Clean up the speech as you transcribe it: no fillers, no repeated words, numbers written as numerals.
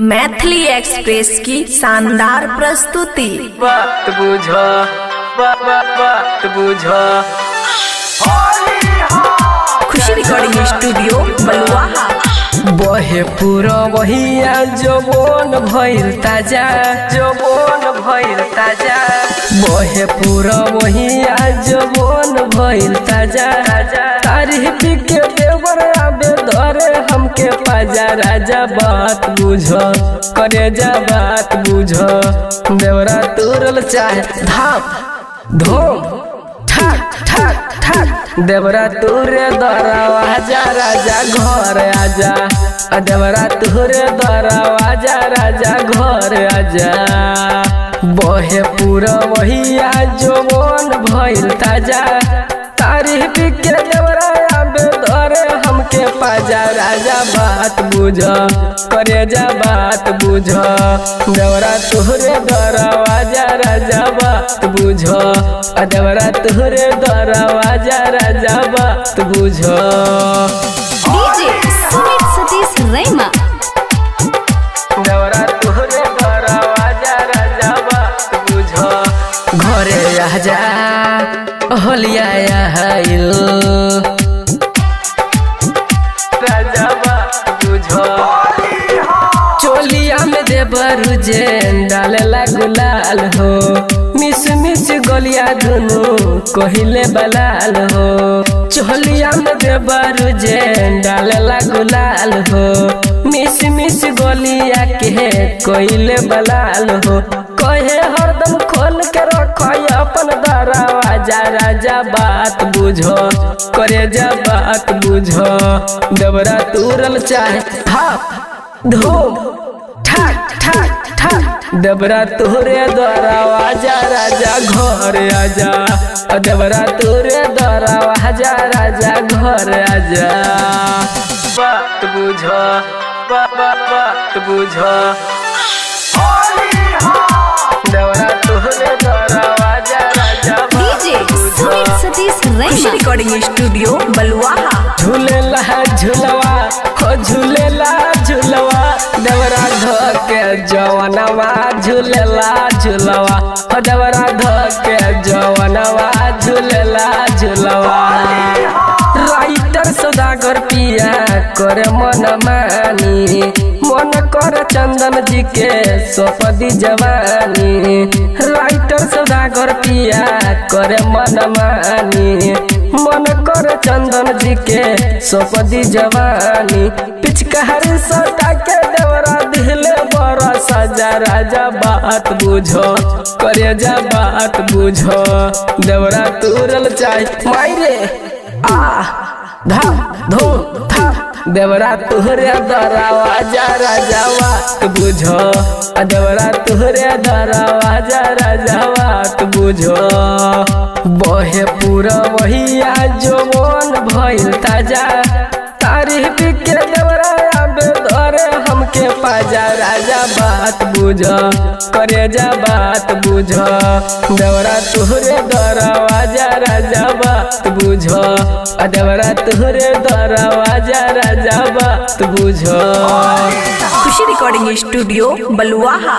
Maithili express की शानदार प्रस्तुति। बात बुझो, बात बुझो। खुशी रिकॉर्डिंग स्टूडियो बलुआहा। बहे पूरा वहिया जबोन भइल ताजा, जबोन भइल ताजा। बहे पूरा वहिया जबोन भइल ताजा। तारीफ के देवर आबे धरे हमके पाजा। राजा बात बुझो, करे जा बात बुझो। देवरा तुरल चाहे धाप धूम ठाक ठाक ठाक। देवरा तुरे दरवाजा राजा घर आजा। देवरा तुरे दरवाजा राजा घर आजा। बहे पूरा वहिया जवन भइल ताजा। तारीफ के देवरा आबे धरे हमके पाजा। राजा बात बुझो, करे जा बात बुझो। देवरा तुहरे दरवाजा राजा बात बुझो। देवरा तुहरे दरवाजा राजा बात बुझो। डीजे सुमित सतीश रैमा। देवरा तुहरे दरवाजा राजा बात बुझो। घरे आजा होलिया आइल, राजा बात बुझो। चोलिया में देवर जेन डालेला गुलाल हो। मिस मिस गलिया दुनू कहिले बलाल हो। चोलिया में देवर जेन डालेला गुलाल हो। मिस मिस गलिया के कहिले बलाल हो। कहे हरदम खोल के रखो अपन दरवाजा। राजा बात बुझो, करे जा बात बुझो। देवरा तुरल चाहे थाप धूम ठाक ठाक ठाक। देवरा तुहरे दरवाजा राजा घर आजा। देवरा तुहरे दरवाजा राजा घर आजा। बात बुझो, बात बुझो। देवरा तुहरे दरवाजा राजा। डीजे सुमित सतीश खुशी रैमा। रिकॉर्डिंग स्टूडियो बलुआहा। झूलेला झूलवा हो, झूलेला झूलवा। देवरा धके जवनवा झूलेला झूलवा हो। देवरा धके जवनवा झूलेला झूलवा। राइटर सौदागर पिया करे मन मानी। मन कर चंदन जी के सौंपदी जवानी। राइटर सौदागर पिया करे मन मानी। मन कर चंदन जी के सौंपदी जवानी। पिचकारी सटा के देवरा दिले बड़ा सजा। राजा बात बुझो, करे जा बात बुझो। देवरा तुरल चाहे मायरे आ धा धूम था। देवरा तुहरे दरवाजा राजा बात बुझो। देवरा तुहरे दरवाजा राजा बात बुझो। बहे पूरा वहिया जवन भइल ताजा। तारीफ के देवरा आबे धरे हमके पाजा। राजा बात बुझो, करे जा बात बुझो। देवरा तुहरे दरवाजा राजा बात बुझो। देवरा तुहरे दरवाजा राजा बात बुझो। खुशी रिकॉर्डिंग स्टूडियो बलुआहा।